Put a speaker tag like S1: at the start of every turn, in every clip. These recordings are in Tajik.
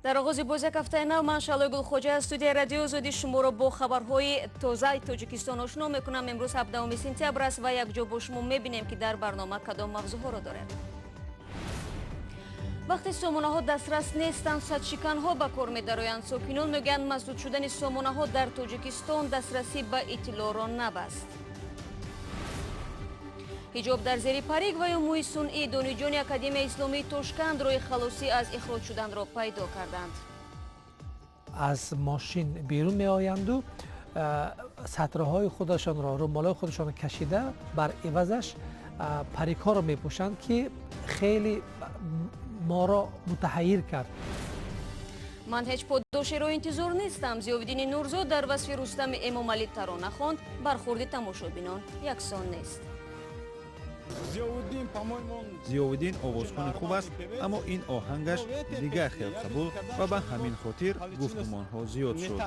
S1: Дар оғози боз як ҳафтаи нав ман, Шаҳлои Гулхоҷа, аз студияи Радиои Озодӣ шуморо бо хабарҳои тозаи Тоҷикистон ошно мекунам. Имрӯз 17 сентябр аст ва якҷо бо шумо мебинем, ки дар барнома кадом мавзӯъҳоро дорем. Вақте сомонаҳо дастрас нестанд, садшиканҳо ба кор медароянд. Сокинон мегӯянд, масдуд шудани сомонаҳо дар Тоҷикистон дастрасӣ ба иттилоъро набаст. Ҳиҷоб дар зери парик ва ё мӯи сунъӣ: донишҷӯёни Академияи исломии Тошканд роҳи халосӣ аз ихроҷ шуданро пайдо карданд.
S2: Аз мошин берун меоянду сатраҳои худашонро, румолҳои худашонро кашида, бар ивазаш парикҳоро мепӯшанд, ки хеле моро мутаҳайир кард.
S1: Ман ҳеҷ подошеро интизор нестам. Зиёвиддини Нурзод дар васфи Рустами Эмомалӣ тарона хонд. Бархурди тамошобинон яксон нест.
S3: Зиёвиддин овозхони хуб аст, аммо ин оҳангаш дигар хел қабул ва ба ҳамин хотир гуфтумонҳо зиёд шуд.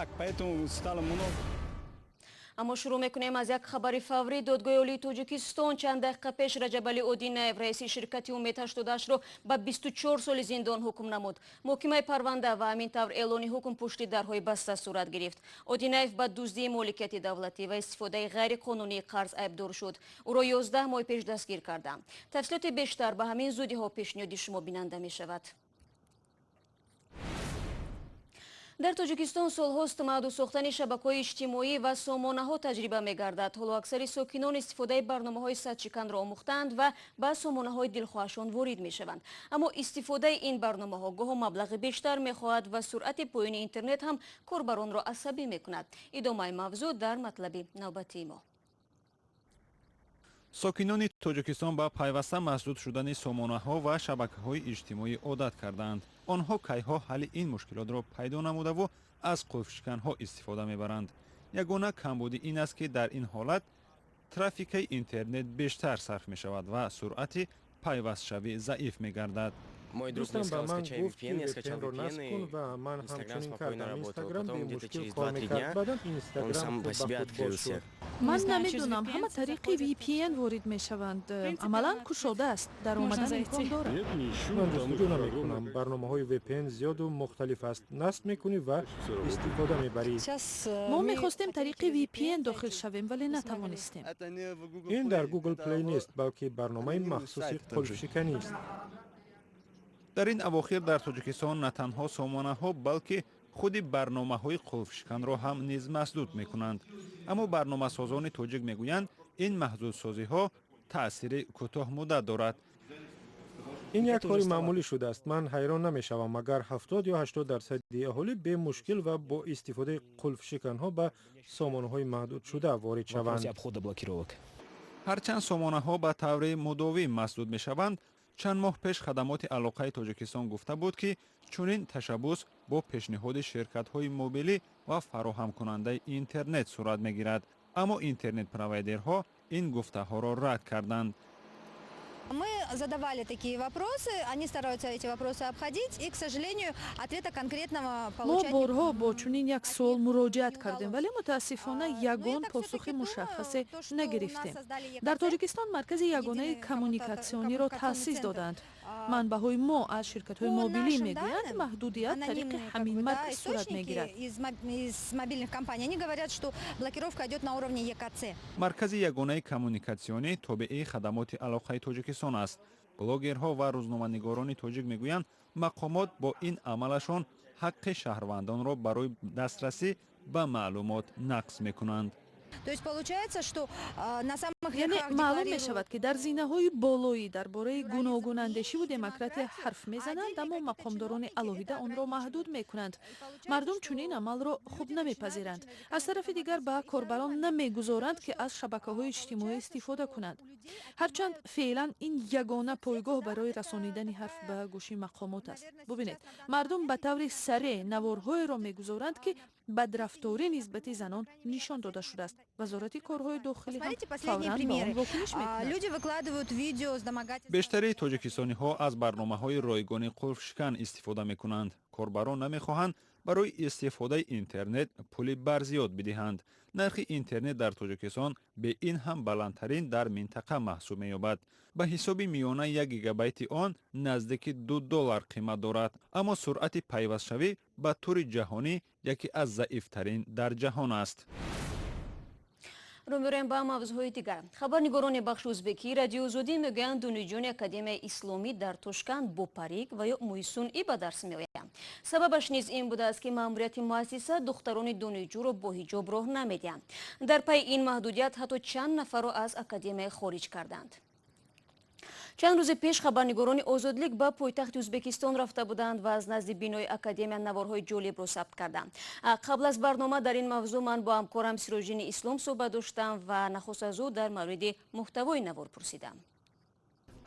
S1: Аммо шурӯъ мекунем аз як хабари фаврӣ. Додгоҳи Олии Тоҷикистон чанд дақиқа пеш Раҷабалӣ Одинаев, раиси ширкати Умед 88-ро ба 24 соли зиндон ҳукм намуд. Муҳокимаи парванда ва ҳамин тавр эълони ҳукм пушти дарҳои баста сурат гирифт. Одинаев ба дуздии моликияти давлатӣ ва истифодаи ғайриқонунии қарз айбдор шуд. Ӯро 11 моҳ пеш дастгир карданд. Тафсилоти бештар ба ҳамин зудиҳо пешниҳоди шумо бинанда мешавад. Дар Тоҷикистон солҳост маҳдуд сохтани шабакаҳои иҷтимоӣ ва сомонаҳо таҷриба мегардад. Ҳоло аксари сокинон истифодаи барномаҳои садшиканро омӯхтаанд ва ба сомонаҳои дилхоҳашон ворид мешаванд. Аммо истифодаи ин барномаҳо гоҳо маблағи бештар мехоҳад ва суръати поёни интернет ҳам корбаронро асабӣ мекунад. Идомаи мавзӯъ дар матлаби навбатии мо.
S3: Сокинони Тоҷикистон ба пайваста масдуд шудани сомонаҳо ва шабакаҳои иҷтимоӣ одат кардаанд. Онҳо кайҳо ҳалли ин мушкилотро пайдо намудаву аз қулфшиканҳо истифода мебаранд. Ягона камбудӣ ин аст, ки дар ин ҳолат трафикаи интернет бештар сарф мешавад ва суръати пайвастшавӣ заиф мегардад.
S4: Мой друг
S5: Дӯстам
S4: мне
S5: ба
S4: сказал,
S5: ман
S4: скачай
S5: гуфт, ки
S4: VPN, я скачал
S5: VPN-ро насб
S4: VPN,
S5: кун
S4: и
S5: ва ман ҳам
S4: Instagram
S5: чунин
S4: спокойно
S5: кардам.
S4: работал.
S5: Инстаграм
S4: Потом где-то
S5: бемушкил
S4: через
S5: кор
S4: 2-3
S5: мекард.
S4: дня
S5: Баъдан
S4: он
S5: Инстаграм
S4: сам
S5: худ
S4: по
S5: ба
S4: себе
S5: худ боз
S4: открылся.
S5: шуд.
S6: Ман
S7: Не знаю, через
S6: намедонам,
S7: VPN
S6: ҳама тариқи
S7: заходят.
S6: VPN ворид мешаванд. Амалан кушода аст, даромадан имкон дорад.
S5: Ман ҷустуҷӯ намекунам. Барномаҳои VPN зиёду мухталиф аст. Насб мекунӣ ва истифода мебарӣ.
S6: Мо мехостем тариқи VPN дохил шавем, вале натавонистем.
S5: Ин дар Google Play нест, балки барномаи махсуси қулфшиканист.
S3: Дар ин авохир дар Тоҷикистон на танҳо сомонаҳо, балки худи барномаҳои қулфшиканро ҳам низ масдуд мекунанд. Аммо барномасозони тоҷик мегӯянд, ин маҳдудсозиҳо таъсири кӯтоҳмуддат дорад.
S5: Ин як кори маъмулӣ шудааст. Ман ҳайрон намешавам, агар 70 ё 80 дарсади аҳолӣ бемушкил ва бо истифодаи қулфшиканҳо ба сомонаҳои маҳдудшуда ворид шаванд.
S3: Ҳарчанд сомонаҳо ба таври мудовим масдуд мешаванд, чанд моҳ пеш Хадамоти алоқаи Тоҷикистон гуфта буд, ки чунин ташаббус бо пешниҳоди ширкатҳои мобилӣ ва фароҳамкунандаи интернет сурат мегирад. Аммо интернет-провайдерҳо ин гуфтаҳоро рад карданд.
S7: Мы задавали такие вопросы, они стараются эти вопросы обходить, и, к сожалению, ответа конкретного
S6: Мо
S7: получать не
S6: борҳо бо чунин як суол муроҷиат кардем, вале мутаассифона, ягон посухи мушаххасе нагирифтем. Дар Тоҷикистон маркази ягонаи коммуникатсиониро таъсис доданд. Манбаъҳои мо аз ширкатҳои мобилӣ мегӯянд, маҳдудият тариқи ҳамин марказ сурат мегирад.
S7: Из мобильных компаний, они говорят, что блокировка идет на уровне ЕКЦ.
S3: Маркази ягонаи коммуникатсионӣ тобеи Хадамоти алоқаи Тоҷикистон аст. Блогерҳо ва рӯзноманигорони тоҷик мегӯянд, мақомот бо ин амалашон ҳаққи шаҳрвандонро барои дастрасӣ ба маълумот нақз мекунанд.
S7: То есть получается, что на самых
S6: Яъне
S7: верхах
S6: маълум
S7: декларируют
S6: мешавад, ки дар зинаҳои болоӣ дар бораи гуногунандешиву демократия ҳарф мезананд, аммо мақомдорони алоҳида онро маҳдуд мекунанд. Мардум чунин амалро хуб намепазиранд. Аз тарафи дигар, ба корбарон намегузоранд, ки аз шабакаҳои иҷтимоӣ истифода кунанд, ҳарчанд феълан ин ягона пойгоҳ барои расонидани ҳарф ба гӯши мақомот аст. Бубинед, мардум ба таври сареъ наворҳоеро мегузоранд, ки бадрафторӣ нисбати занон нишон дода шудааст. Вазорати корҳои дохилӣ ҳам фавран ба он вокуниш мекунад.
S7: Люди выкладывают видео с домогательством.
S3: Бештари тоҷикистониҳо аз барномаҳои ройгони қулфшикан истифода мекунанд. Корбарон намехоҳанд Барои истифодаи интернет пули барзиёд бидиҳанд. Нархи интернет дар Тоҷикистон бе ин ҳам баландтарин дар минтақа маҳсуб меёбад. Ба ҳисоби миёна як гигабайти он наздики 2 доллар қимат дорад, аммо суръати пайвастшавӣ ба тури ҷаҳонӣ яке аз заифтарин дар ҷаҳон аст.
S1: Рӯ меорем ба мавзӯъҳои дигар. Хабарнигорони бахши узбекии Радиои Озодӣ мегӯянд, донишҷӯёни Академияи исломӣ дар Тошканд бо парик ва ё мӯи сунъӣ ба дарс меоянд. Сабабаш низ ин будааст, ки маъмурияти муассиса духтарони донишҷӯро бо ҳиҷоб роҳ намедиҳанд. Дар пайи ин маҳдудият ҳатто чанд нафарро аз академия хориҷ карданд. Чанд рӯзи пеш хабарнигорони Озодлик ба пойтахти Ӯзбекистон рафта буданд ва аз назди бинои академия наворҳои ҷолибро сабт карданд. Қабл аз барнома дар ин мавзӯъ ман бо ҳамкорам Сироҷиддини Ислом суҳбат доштам ва нахуст аз ӯ дар мавриди муҳтавои навор пурсидам.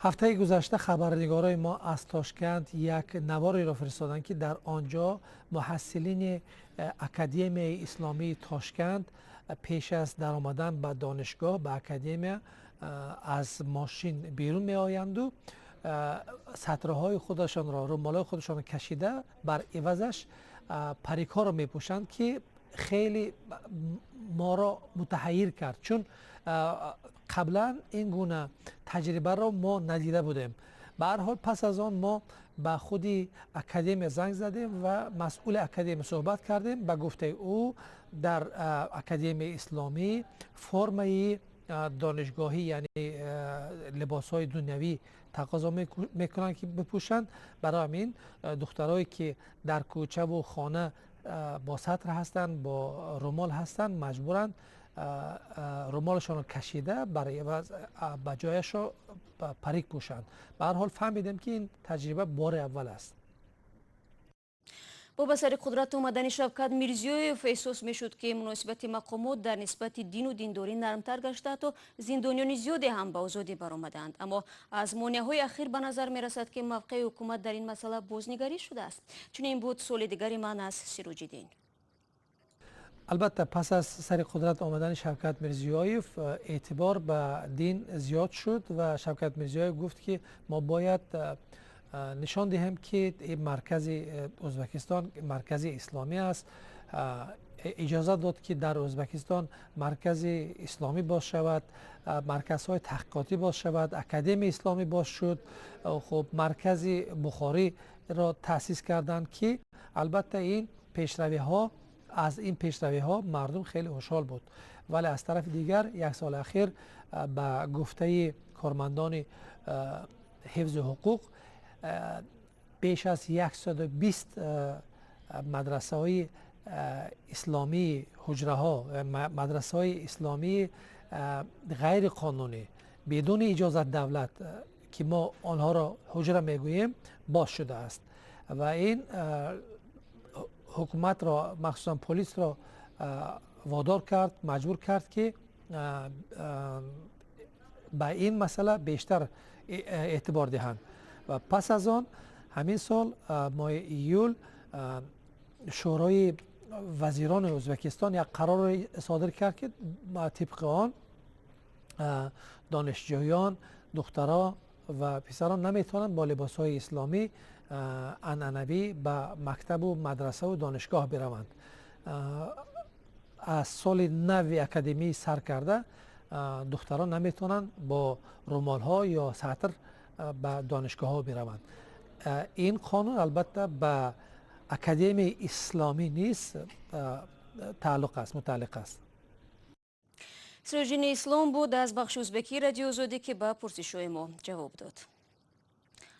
S2: Ҳафтаи гузашта хабарнигорои мо аз Тошканд як навореро фиристоданд, ки дар он ҷо муҳассилини Академияи исломии Тошканд пеш аз даромадан ба донишгоҳ, ба академия, аз мошин берун меоянду сатраҳои худашонро, румолҳои худашонро кашида, бар ивазаш парикҳоро мепӯшанд, ки хеле моро мутаҳайир кард, чун қаблан ин гуна таҷрибаро мо надида будем. Ба ҳар ҳол, пас аз он мо ба худи академия занг задем ва масъули академия суҳбат кардем. Ба гуфтаи ӯ, дар Академияи исломӣ формаи донишгоҳӣ, яъне либосҳои дунявӣ тақозо мекунанд, ки бипӯшанд. Барои ҳамин духтарое, ки дар кӯчаву хона бо сатр ҳастанд, бо румол ҳастанд, маҷбуранд румолашонро кашида, ба ҷояшо парик пӯшанд. Ба ҳар ҳол, фаҳмидем, ки ин таҷриба бори аввал аст.
S1: Бо ба сари қудрат омадани Шавкат Мирзиёев эҳсос мешуд, ки муносибати мақомот дар нисбати дину диндорӣ нармтар гашта, ҳатто зиндониёни зиёде ҳам ба озодӣ баромаданд. Аммо аз монеаҳои ахир ба назар мерасад, ки мавқеи ҳукумат дар ин масъала бознигарӣ шудааст. Чунин буд суоли дигари ман аз Сироҷиддин.
S2: Албатта, пас аз сари қудрат омадани Шавкат Мирзиёев эътибор ба дин зиёд шуд ва Шавкат Мирзиёев гуфт, ки мо бояд нишон диҳем, ки ин маркази Ӯзбекистон маркази исломӣ аст. Иҷозат дод, ки дар Ӯзбекистон маркази исломӣ боз шавад, марказҳои таҳқиқотӣ боз шавад, Академияи исломӣ боз шуд. Хуб, Маркази Бухориро таъсис карданд, ки албатта ин пешравиҳо, аз ин пешравиҳо мардум хеле хушҳол буд. Вале аз тарафи дигар, як соли ахир, ба гуфтаи кормандони ҳифзи ҳуқуқ, беш аз 120 мадрасаҳои исломии ҳуҷраҳо, мадрасаҳои исломии ғайриқонунӣ, бидуни иҷозат давлат, ки мо онҳоро ҳуҷра мегӯем, боз шудааст ва ин ҳукуматро, махсусан полисро водор кард, маҷбур кард, ки ба ин масъала бештар эътибор диҳанд. Ва пас аз он ҳамин сол моҳи июл Шӯрои вазирони Ӯзбекистон як қароре содир кард, ки тибқи он донишҷӯён, духтаро ва писарон, наметавонанд бо либосҳои исломӣ анъанавӣ ба мактабу мадрасаву донишгоҳ бираванд. Аз соли нави академӣ сар карда духтарон наметавонанд бо румолҳо ё сатр ба донишгоҳҳо бираванд. Ин қонун албатта ба Академияи исломӣ низ тааллуқ аст, мутааллиқ аст.
S1: Сироҷиддини Ислом буд аз бахши узбекии Радиои Озодӣ, ки ба пурсишҳои мо ҷавоб дод.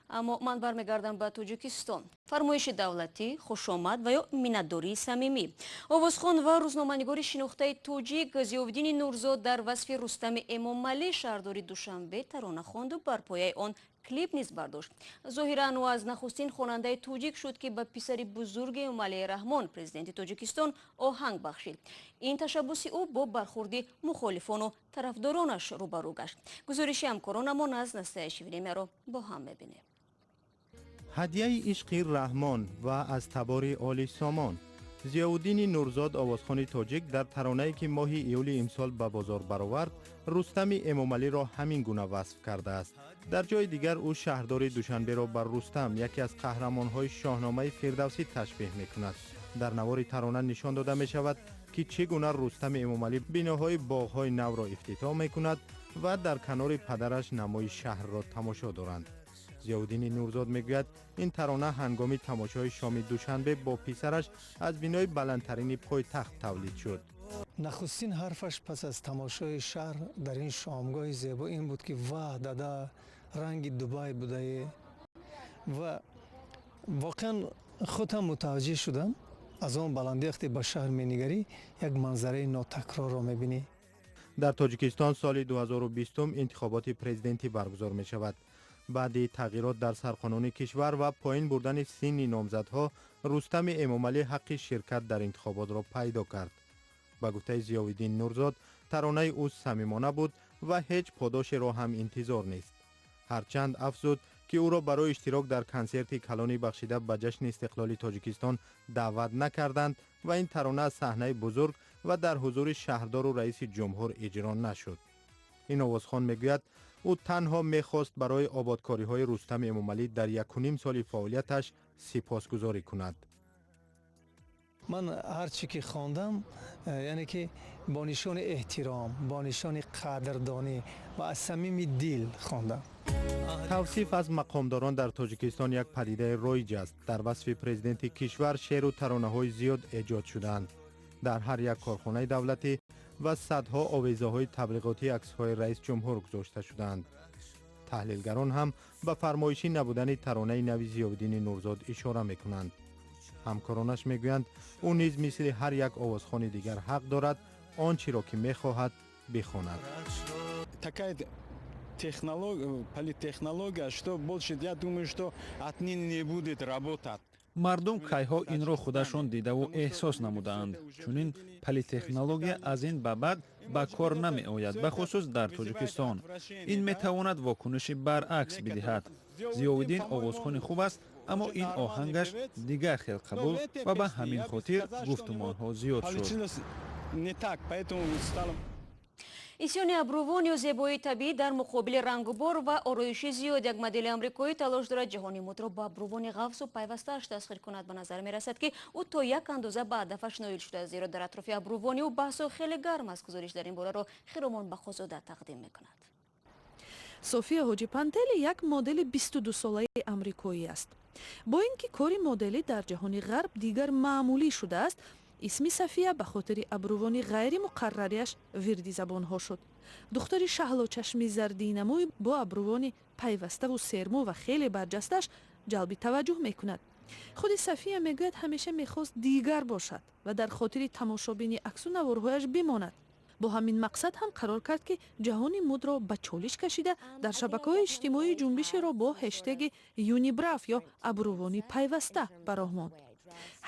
S1: Аммо ман бармегардам ба Тоҷикистон. Фармоиши давлатӣ, хушомад ва ё миннатдории самимӣ. Овозхон ва рӯзноманигори шинохтаи тоҷик Зиёвиддини Нурзод дар васфи Рустами Эмомалӣ, шаҳрдори Душанбе, тарона хонду бар пояи он клип низ бардошт. Зоҳиран, ӯ аз нахустин хонандаи тоҷик шуд, ки ба писари бузурги Эмомалӣ Раҳмон, президенти Тоҷикистон, оҳанг бахшид. Ин ташаббуси ӯ бо бархурди мухолифону тарафдоронаш рӯбарӯ гашт. Гузориши ҳамкоронамон аз «Настоящее время» ро бо ҳам мебинем.
S4: Ҳадияи ишқи Раҳмон ва аз табори Оли Сомон. Зиёвуддини Нурзод, овозхони тоҷик, дар таронае, ки моҳи июли имсол ба бозор баровард, Рустами Эмомалиро ҳамин гуна васф кардааст. Дар ҷои дигар ӯ шаҳрдори Душанберо ба Рустам, яке аз қаҳрамонҳои Шоҳномаи Фирдавсӣ, ташбеҳ мекунад. Дар навори тарона нишон дода мешавад, ки чӣ гуна Рустами Эмомалӣ биноҳои боғҳои навро ифтитоҳ мекунад ва дар канори падараш намои шаҳрро тамошо доранд. Зиёвуддини Нурзод мегӯяд, ин тарона ҳангоми тамошои шоми душанбе бо писараш аз бинои баландтарини пойтахт тавлид шуд.
S8: Нахустин ҳарфаш пас аз тамошои шаҳр дар ин шомгоҳи зебо ин буд, ки ваҳ, дада, ранги Дубай будае. Ва воқеан худ ҳам мутаваҷҷеҳ шудам, аз он баландӣ вақте ба шаҳр менигарӣ, як манзараи нотакрорро мебинӣ.
S4: Дар Тоҷикистон соли 2020 интихоботи президентӣ баргузор мешавад. Баъди тағйирот дар сарқонуни кишвар ва поин бурдани синни номзадҳо, Рустами Эмомалӣ ҳаққи ширкат дар интихоботро пайдо кард. Ба гуфтаи Зиёвиддин Нурзод, таронаи ӯ самимона буд ва ҳеҷ подошеро ҳам интизор нест. Ҳарчанд афзуд, ки ӯро барои иштирок дар консерти калони бахшида ба ҷашни истиқлоли Тоҷикистон даъват накарданд ва ин тарона аз саҳнаи бузург ва дар ҳузури шаҳрдору раиси ҷумҳур иҷро нашуд. Ин овозхон мегӯяд, ӯ танҳо мехост барои ободкориҳои Рустами Эмомалӣ дар якуним соли фаъолияташ сипосгузорӣ кунад.
S8: Ман ҳар чӣ ки хондам, яъне ки бо нишони эҳтиром, бо нишони қадрдонӣ ва аз самими дил хондам.
S4: Тавсиф аз мақомдорон дар Тоҷикистон як падидаи роиҷ аст. Дар васфи президенти кишвар шеъру таронаҳои зиёд эҷод шудаанд. Дар ҳар як корхонаи давлатӣ ва садҳо овезаҳои таблиғотии аксҳои раис ҷумҳур гузошта шудаанд. Таҳлилгарон ҳам ба фармоишӣ набудани таронаи нави Зиёвиддини Нурзод ишора мекунанд. Ҳамкоронаш мегӯянд, ӯ низ мисли ҳар як овозхони дигар ҳақ дорад он чиро ки мехоҳад бихонад.
S9: Такая политтехнология, что больше, я думаю, что отныне не будет работать.
S3: Мардум кайҳо инро худашон дидаву эҳсос намудаанд. Чунин политехнология аз ин ба баъд ба кор намеояд, бахусус дар Тоҷикистон. Ин метавонад вокуниши баръакс бидиҳад. Зиёвиддин овозхони хуб аст, аммо ин оҳангаш дигар хел қабул ва ба ҳамин хотир гуфтумонҳо зиёд шуд.
S1: Исёни абрувон ё зебоии табиӣ дар муқобили рангубор ва ороиши зиёд, як модели амрикоӣ талош дорад ҷаҳони мудро ба абрувони ғафсу пайвастааш тасхир кунад. Ба назар мерасад, ки ӯ то як андоза ба ҳадафаш ноил шудааст, зеро дар атрофи абрувони ӯ баҳсҳо хеле гарм аст. Гузориш дар ин бораро Хиромон Бақозода тақдим мекунад.
S6: София Ҳоҷипантели як модели 22-солаи амрикоӣ аст. Бо ин ки кори моделӣ дар ҷаҳони ғарб дигар маъмулӣ шудааст, исми Сафия ба хотири абрувони ғайримуқаррариаш вирди забонҳо шуд. Духтари шаҳлочашми зардинамӯй бо абрувони пайваставу сермӯ ва хеле барҷасташ ҷалби таваҷҷӯҳ мекунад. Худи Сафия мегӯяд, ҳамеша мехост дигар бошад ва дар хотири тамошобини аксу наворҳояш бимонад. Бо ҳамин мақсад ҳам қарор кард, ки ҷаҳони мудро ба чолиш кашида, дар шабакаҳои иҷтимоӣ ҷунбишеро бо ҳештеги unibrow ё абрувони пайваста ба роҳ монд.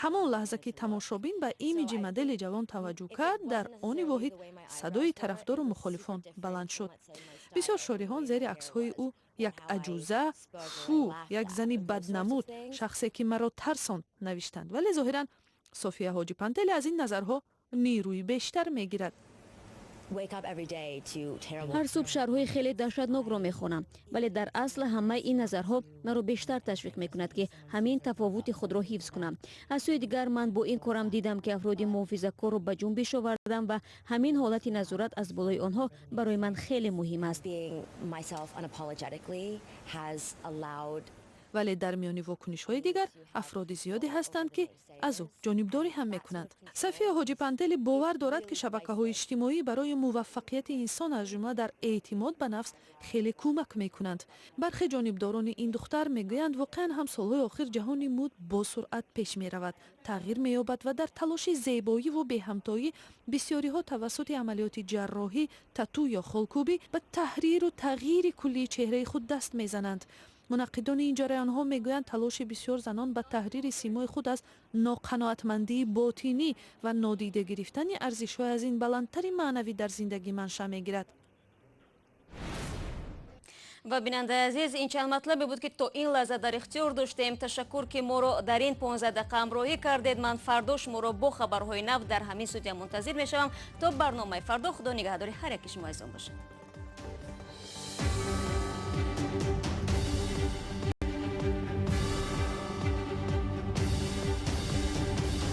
S6: Ҳамон лаҳза ки тамошобин ба имиҷи модели ҷавон таваҷҷӯҳ кард, дар они воҳид садои тарафдору мухолифон баланд шуд. Бисёр шориҳон зери аксҳои ӯ «як аҷуза», «фу, як зани баднамуд», «шахсе ки маро тарсонд» навиштанд. Вале зоҳиран София Ҳоҷипантели аз ин назарҳо нерӯи бештар мегирад.
S1: Ҳар субҳ шарҳҳои хеле даҳшатнокро мехонам, вале дар асл ҳамаи ин назарҳо маро бештар ташвиқ мекунад, ки ҳамин тафовути худро ҳифз кунам. Аз сӯи дигар, ман бо ин корам дидам, ки афроди муҳофизакорро ба ҷунбиш овардам ва ҳамин ҳолати назорат аз болои онҳо барои ман хеле муҳим аст.
S6: Вале дар миёни вокунишҳои дигар афроди зиёде ҳастанд, ки аз ӯ ҷонибдорӣ ҳам мекунанд. Сафия Ҳоҷипантели бовар дорад, ки шабакаҳои иҷтимоӣ барои муваффақияти инсон, аз ҷумла дар эътимод ба нафс, хеле кӯмак мекунанд. Бархе ҷонибдорони ин духтар мегӯянд, воқеан ҳам солҳои охир ҷаҳони муд бо суръат пеш меравад, тағйир меёбад ва дар талоши зебоиву беҳамтоӣ бисёриҳо тавассути амалиёти ҷарроҳӣ, тату ё холкӯбӣ ба таҳриру тағйири куллии чеҳраи худ даст мезананд. Мунаққидони ин ҷараёнҳо мегӯянд, талоши бисёр занон ба таҳрири симои худ аз ноқаноатмандии ботинӣ ва нодида гирифтани арзишҳои аз ин баландтари маънавӣ дар зиндагӣ маншаъ мегирад.
S1: Ва бинандаи азиз, ин чанд матлабе буд, ки то ин лаҳза дар ихтиёр доштем. Ташаккур, ки моро дар ин 15 дақиқа ҳамроҳӣ кардед. Ман фардо шуморо бо хабарҳои нав дар ҳамин студия мунтазир мешавам. То барномаи фардо, Худо нигаҳдори ҳар яки шумо азизон бошад.